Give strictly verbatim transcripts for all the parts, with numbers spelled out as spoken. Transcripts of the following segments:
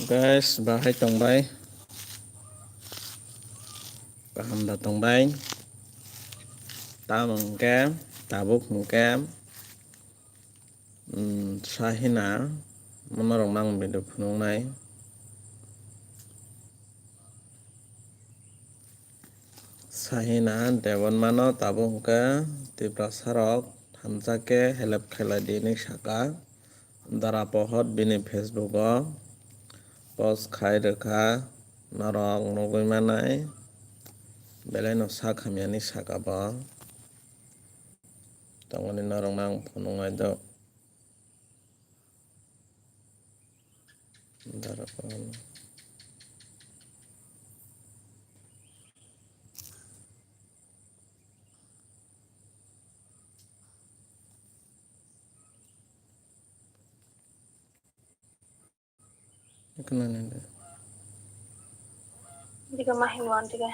Guys, bahai tongbai. Kaham da tongbai. Tamo hwnkhe, tabuk hwnkhe, mm, Sahina, monorok nang video phunuknai. Sahina Debbarmano tabuk hwnkhe Tiprasarok thansa khe help khailai di hinwi saka. Dara pohor bini Facebook o post khai rwkha, norok nugwi manai, belai no sak hamya hinwi saka bo. Tongmani norok no ang phunuknai do. Dara pohor. Diga mahin wan diga.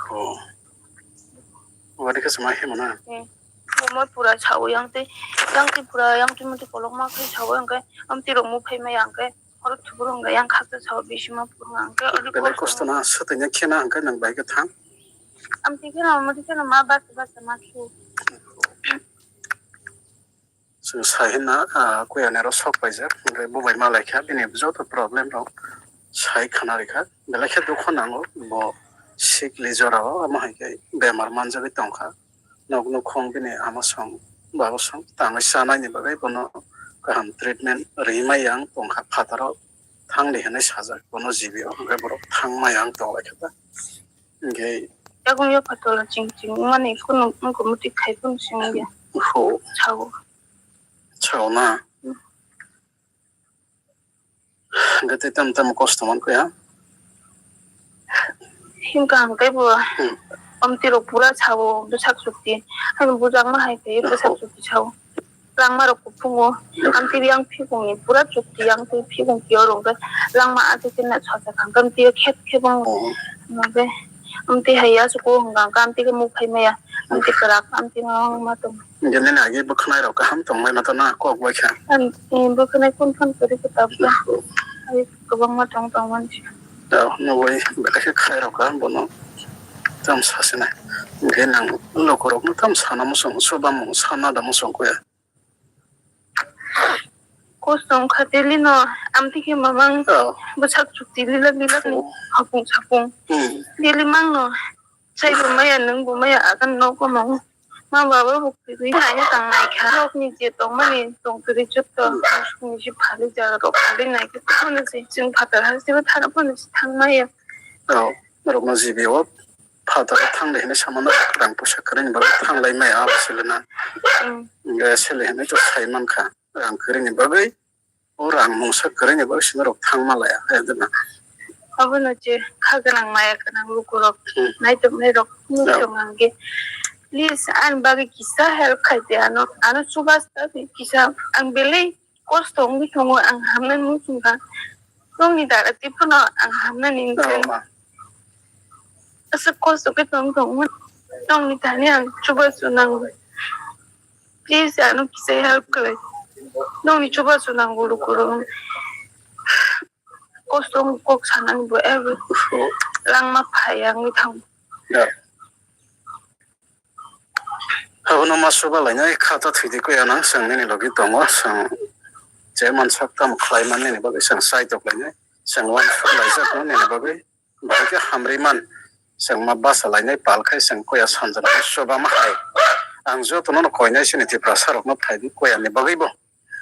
Oh. Wadi ka sama himo na? Hmm. Mo pura chao yang te, yang te pura yang te mo te kolok ma khai chao yang kai, am te rok mo phai ma yang kai. Oro thuburo hwnka yang khaksa sao bisima phuru hwnka hwnkhe oro belai kosto. Kosto na swtwngya khena hwnkhe nwng bai khe thang. Amtwi kheno amtwi kheno ma basa basa ma su. Chwng sai hwnna, ah, kuya nero sok paijak, hwnkhe bo bai malai kha, bini joto problem rok sai khna rikha, belai khe dukho nango, bo sikli jorao, omo hai khe bemar manjagwi tongkha. Nok nukhung bini ama song baba song tangwi chanai ni bagwi bono kaham treatment rwi mai yang tongkha phataro thangdi hinwi sajak bono G B o hwnkhe borok thang mai yang tong lai kha ta hwnkhe yakung yo phataro ching ching mani khunu wngkha muti khai khunu simi ya ho sao sao na. Hwnkhe tei tamo tamo kosto mankha ya? Himkha hwnkhe bo hmm. Amtwi rok pura sao bwsak chukti. Haino bujakma hai khe bwsak chukti sao. Langma rok kuphungo. Amtwi yang phikungni pura chukti yang twi phikung kiyo rok khe langma ati khe na sosa kha. Amtwi khet khe bang. Hmm. Hwnkhe amtwi hai ya chuko hwnkha amtwi khe muk phai maya. Amtwi kwrak amtwi ma ma tong. Hwnkhe nini agi bwkhwnai rok kaham tongmai mata na kok bai kha. Ang, eh, bwkhwnai phone phone kwrwi khe tabukhe. Ai kwbangma tong tong mani. Tao nugwi belai khe khai rok kaham bono. Tam sasinai. Hwnkhe nang lukurokno tam sana muchung, chubamu sana da muchung kuya. Kosto wngkha daily no, amtwi khe mamang bwsak chukti lilak lilak ni hapung sapung. Hmm. Daily mang no. Sai bo maya, nwng bo maya, agan nogo no. Ma baba bo kwrwi naina tang naikha. Nokni je tongmani tong kwrwi jotto musukni se phalwi jaga rok phalwi naikha. Phano se chwng phatar ha se thana phano se thang maya. Oh, norok no G B o phatar thang le hinwi samano rang puisa kwrwini bagwi thang lai maya abo sele na. Hmm. Hwnkhe sele hinwi to sai mankha rang kwrwini bagwi. O rang mungsa kwrwini bagwi simi rok thangma laya, hai hwnkhe na. Abono je kha gwnang maya gwnang lukurok, hmm, naituknai rok, hmm, tong ang khe. Please, ani bagwi kisa help khai di ano, ano chubachu ta di kisa, ang belai kosto wngwi tongo, ang hamnani muchungkha. Nokni dara tei phano ang hamnani wngkha. Oh, ma. Aswk kosto khe tong tongmani, nokni thani ang chubachu nango. Please, ano kisa help khlai. Nokni chubachu nango lukurok. Kosto wng kok sanani bo ebo langma phai wngwi thango. Ya. Abono ma chuba lainai kha ta thwidi kuya nang chwng nini logi tongo, chwng je mansak tamo khlai man nini bagwi chwng chaitok lainai, chwng uansuk laijak no nini bagwi. Bahai khe hamrwi man, chwng ma basa lainai pal khai chwng kuya sanjwk chuba ma hai. Ang jotono no koinai chini Tiprasa rokno phaiwi kuya ni bagwi bo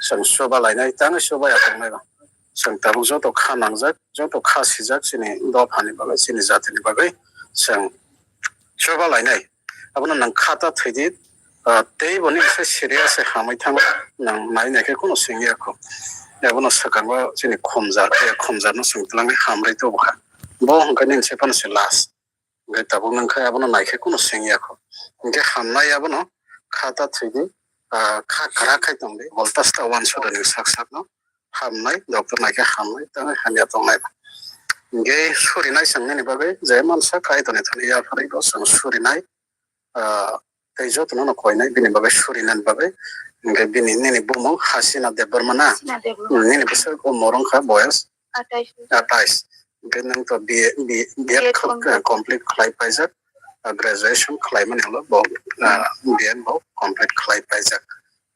chwng chuba lainai, tangwi chuba ya tongnai bo. Chwng tabuk joto kha nangjak, joto kha sijak chini dopha ni bagwi, chini jati ni bagwi chwng chuba lainai. Abono nwng kha ta thwidi, ah, tei bo nini se serious se hamwi thango, nwng nai nai khe kheno sengya kho. Abono swkango chini khomjar, eh, khomjar no chwng twlangwi hamrwi tubu kha. Bo hwnkhe nini se phano se last. Hwnkhe tabuk nwng khe abono nai khe kheno sengya kho. Hwnkhe hamnai abono kha ta thwidi, ah, kha kwrak khai tongdi, voltage ta uansukdi nini sak sak no. Hamnai, doctor naikhe hamnai, tei hamya tongnai. Hwnkhe surinai chwng nini bagwi, je mansa Kaitorni thani yapharwi bo chwng surinai, ah, tei jotono no koinai bini bagwi surinani bagwi. Hwnkhe bini, nini bumung Hasina Debbarma na? Hasina Debbarma. Nini bwswk umor wngkha, boyas? Atais. Atais. Hwnkhe nwng to B A, B A, B A B Ed kha-, complete. Complete khlai paijak, ah, graduation khlaimani ulo bo, ah, B Ed bo complete khlai paijak.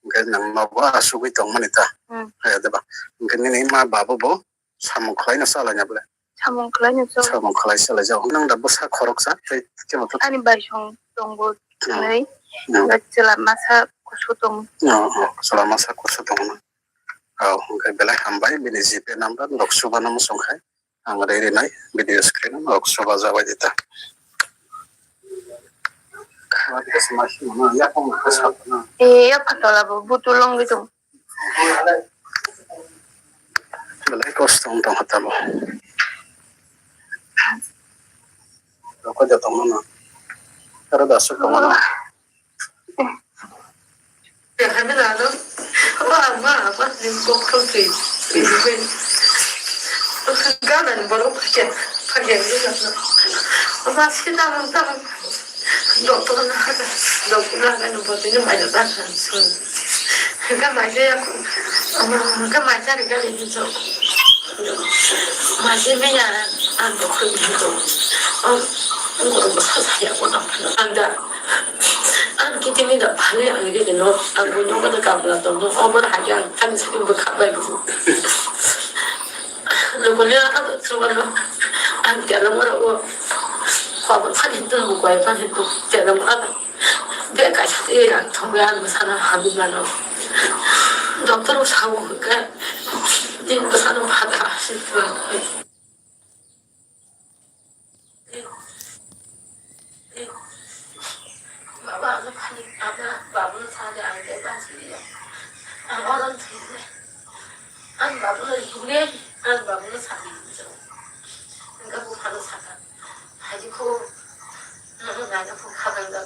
Hwnkhe nwng nogo asugwi tongmani ta? Hmm. Hai deba. Hwnkhe nini ma babu bo samung khlaino chalaina bwle? Samung khlaino chal-, samung khlai chalaijak. Nwng da bwsa khoroksa tei kebo to? Ani baisong tongo. Hmm. Nai. Hmm. Chwla masa kusu tongo. Oh, oh, chwla masa kusu tongo. Oh, hwnkhe belai hambai, bini G Pay number rok chuba no muchung khai. Ang rwi rwnai video screen o rok chuba jabai di ta. Eh, ya phatala bo butul wngwi tong. Belai kosto wng tong kha tamo. Rokho da tongmano. Aro da aswk tongmano. Gana ni borok phakya, phakya ni gana. Ama sita mung tang. Doctor na haka, doctor na haka ni botino mai da ta sun. Haka mai da ya, ama haka mai da ga ni so. Mai da me ya, an doctor ni so. Ang ko ba sa sa ya ko na. Anda. Ang kiti ni da phale ang ge no, ang ko no ga da ka bla to no. Obo na haka ang kan sa ko kha ba. Lukuni ata chubano ang tiana mora o. Khwabo thani tu bukwai thani tu tiana mora. Be kaisa te ang thongwi ang bwsano hamwi mano. Doctor o sao hwnkhe, din bwsano phata aswk. Baba, ano phani, ano babuno sadi ang de basi ya. Ang orang thile. Ang babuno hile, ang babuno sadi. Ang buphano saka. Haji ko, nono naina phu khadang da,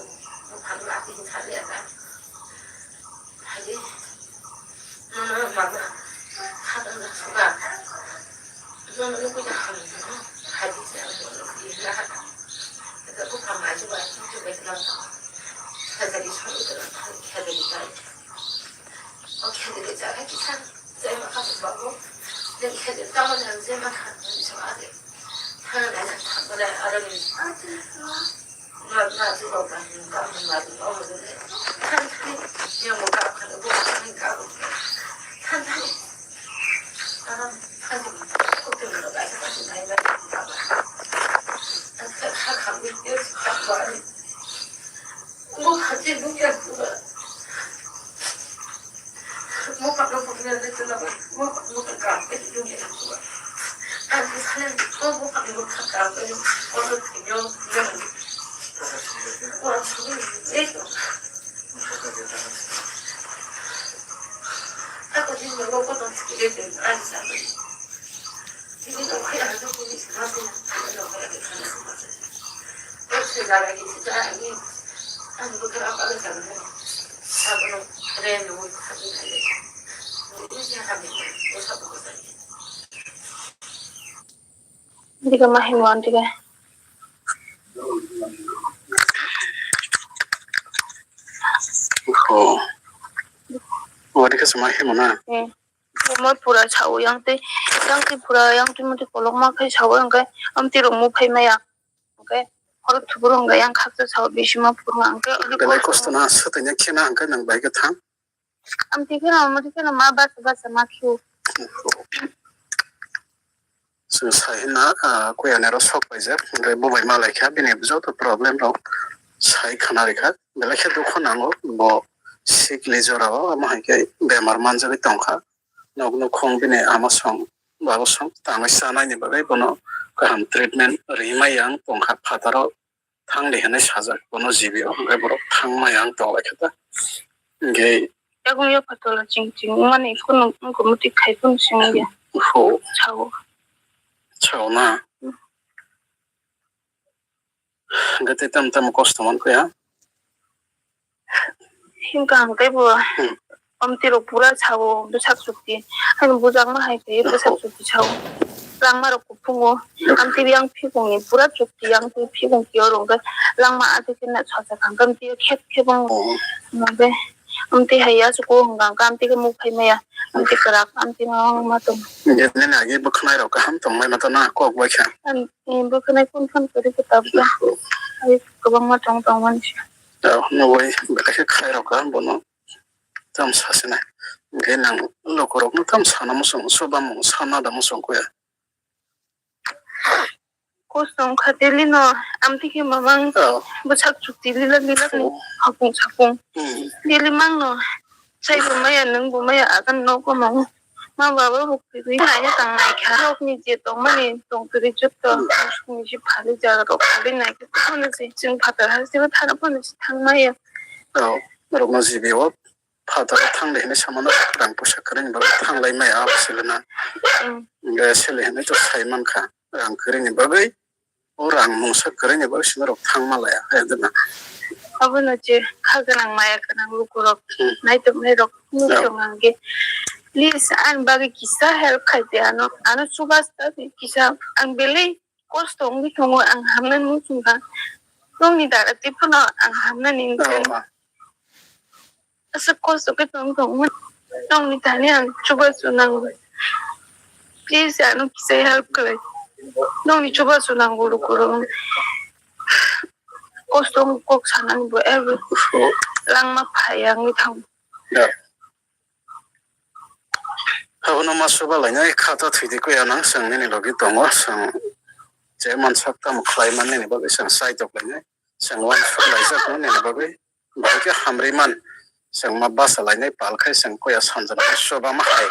buphano laki sadi ya. Haji, nono mama, khadang da suka. Nono nukui da hamya, haji se ang nono nukui na. Ita ko pama aji ba, nukui ba na. Khajari sami da, khajari da. O khajari da, khajari da. Jai ma kha babu, nang khede tamo nang jai ma kha, nang jai ma kha. Thang nai thang nai arang ni. Ma ma ju ba ba ni ka ma ma ju ba ma ju ni. Thang thang ni, yang mo ka kha bu ka ni ka bu. Thang thang ni. Arang thang ni. Ko te ma ba ka ni nai ba ka ba. Thang thang kha kha ni, yo kha ba ni. Mo kha je bu ya ku ba. Dika mahin wan dika. Oh. Oh, dika sama hin mana? Hmm. Mo pura chao yang twi, yang twi pura, yang twi mati kolok ma khai chao yang kai, am twi rok mo khai maya. Hwnkhe horo thuburo hwnkhe yang khaksa sao bisima phuru hwnkhe belai kosto na swtwina khena hwnkhe nwng bai khe thang. Amtwi kheno, amtwi kheno ma basa basa ma khiu. Chwng sai hwnna, ah, kuya nero sok paijak, hwnkhe bo bai ma lai kha, bini joto problem rok sai khna rikha, belai khe dukhu nango, bo sikli jorao, omo hai khe bemar manjagwi tongkha. Nok nukhung bini ama song, baba song tangwi chanai ni bagwi bono kaham treatment rimai yang tongkha phataro thangdi hinwi sajak bono G B o, hwnkhe borok thangmai ang tonglai kha ta. Hwnkhe yakung yo phataro ching ching mani phunu wngkha muti khai phunu singya. Ho. Sao. Sao na. Hwnkhe tei tamo tamo kosto mankha ya? Himkha hwnkhe bo, hmm, omtwi rok pura sao bwsak chukti. Haino bujakma hai khe bwsak chukti sao. Langma rok kuphungo. Amtwi yang phikungni pura chukti, yang twi phikung kiyo rok hwnkhe langma atwi khe na sosa kha hwnkhe amtwi khep khep wngo. Oh. Hwnkhe Amtwi hai aswk o hwnka hwnka amtwi khe muk phai maya. Amtwi kwrak amtwi ma ma tong. Nini agi bwkhwnai rok kaham tong mai ma tong na kok bai kha. Bwkhwnai phone phone kwrwi khe tabuk. Ai kwbangma tong tong mani se. Nugwi belai khe khai rok kaham bono. Tam sasinai. Hwnkhe nang lukurokno tam sana muchung, chubamung sana da muchung kuya. Kosong kha daily no, amtwi khe mamang bwsak chukti lila lila ni hapung sapung. Daily mang no, sai bo maya, nwng bo maya, agan no ko mang. Ma baba bo kwrwi naina tang naikha. Nokni je tongmani tongtwrwi jotto musukni se phali jaga rok phali naikha. Phano se chwng phatar ha se thana phano se thang maya. Norokno jibi o phataro thang de hinwi samano rang puisa kwrwini bagwi thanglai maya abo se le na. Hwnkhe se le hinwi to sai mankha rang kwrwini bagwi. O rang mungsa kwrwini bagwi sino rok thang ma laya, hai de na. Abono je kha gwnang maya gwnang lukurok, naitoknai rok nukjong ang ge. Please, ani bagwi kisa help khai di ano. Ano chubachu ta di kisa. Ang belai kosto wngwi tongo, ang hamnani muchung kha. Nokni dara tei phano ang hamnani wngkha. Aswk kosto khe tong tongmani. Nokni thani ang chubachu nango. Please, ano kisa help khlai. Nokni chubachu nango lukurok. Kosto wngkha kok sanani bo ebo langma phaiya wngwi thango. Abono ma chuba lainai, khata thwidi kuya nang, chwng nini logi tongo, chwng je mansak tamo khlai man nini bagwi chwng chaitok lainai, chwng uansuk laijak no nini bagwi, bahai khe hamri man, chwng ma basa lainai pal khai chwng kuya sanjana chuba ma hai.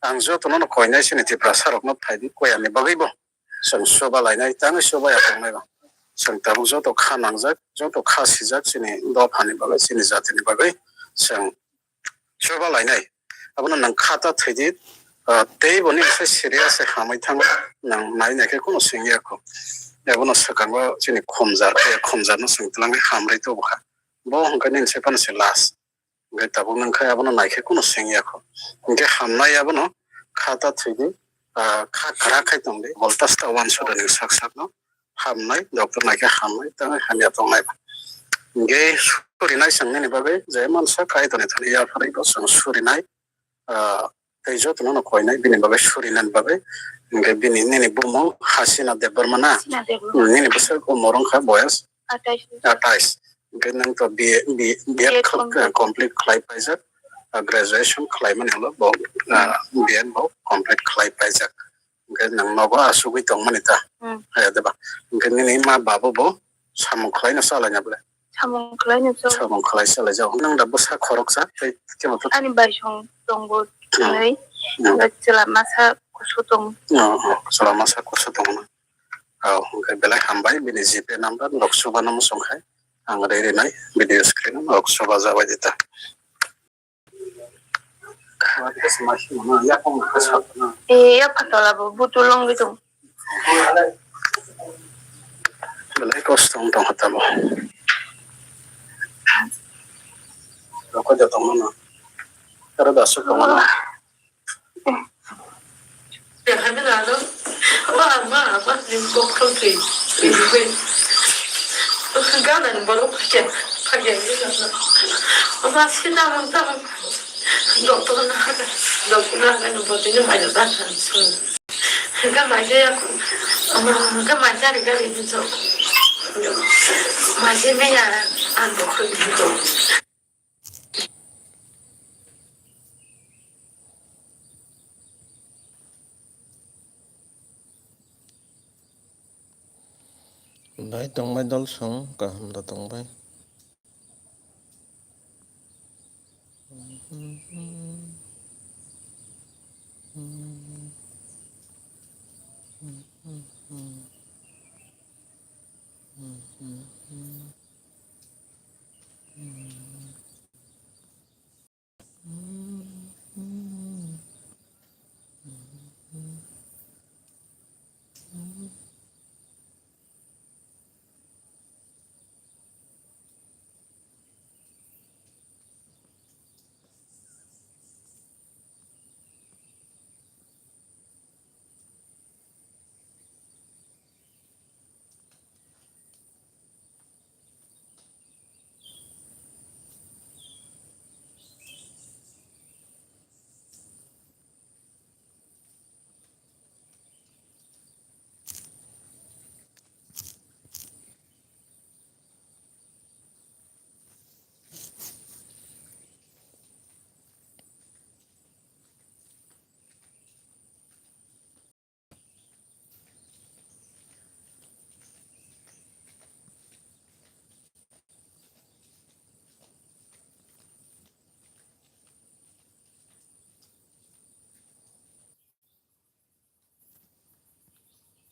Ang jotono no koinai chini Tiprasa rokno phaidi kuya ni bagwi bo chwng chuba lainai, tangwi chuba ya tongnai bo. Chwng tabuk joto kha nangjak, joto kha sijak chini dopha ni bagwi, chini jati ni bagwi chwng chuba lainai. Abono nwng khata thwidi, ah, tei bo nini se serious se hamwi thango, nwng nai nai khe kuno sengya kho. Abono swkango chini khomjar, eh, khomjar no chwng twlangwi hamrwi tubu kha. Bo hwnkhe nini se phano se last. Hwnkhe tabuk nwng khai abono nai khe kuno sengya kho. Hwnkhe hamnai abono khata thwidi, ah, kha kwrak khai tongdi, voltage ta uansuk rwdi sak sak no. Hamnai, doctor naikhe hamnai, tei hamya tongnai. Hingke surinai chwng nini bagwi, je mansa kaitorni thani yapharwi bo chwng surinai, ah, tei jotono no koinai bini bagwi surinani bagwi. Hingke bini nini bumung Hasina Debbarma na? Hasina Debbarma. Nini bwswk umor wngkha boyas? Atais. Atais. Hingke nwng to B A, B A, B A B Ed complete. Complete khlai paijak, ah, graduation khlaimani ulo bo, ah, B Ed bo complete khlai paijak. Hingke nwng nogo asugwi tongmani ta? Hmm. Hai de ba. Hingke nini ma babu bo samung khlaino chalaina bole? Samung khlaino chal. Samung khlai chalaijak. Nwng da bwsa khoroksa tei kebo to? Ani bai song tongo. Hmm. Tei, hmm, chwla masa kusu tongo. Oh, oh, chwla masa kusu tongo na. Oh, hingke belai hambai, bini G P number rok chuba no muchung khai ang rwi rinai video screen o rok chuba jabai di ta. Eh, ya phatala bo butul wngwi tong. Belai kosto wng tong kha tamo. Rokho da tongmano. Aro da aswk tongmano. Gana ni borok phakya, phakya ni gana. Ama sina mung tamung. Doctor na haga, doctor na haga ni botino mai da ta so. Ga mai ja ya, ama ga mai ja ri ga ri ni so. Mai ja me ya, an bo ko ni so. Bai tongbai dol song, kaham da tongbai.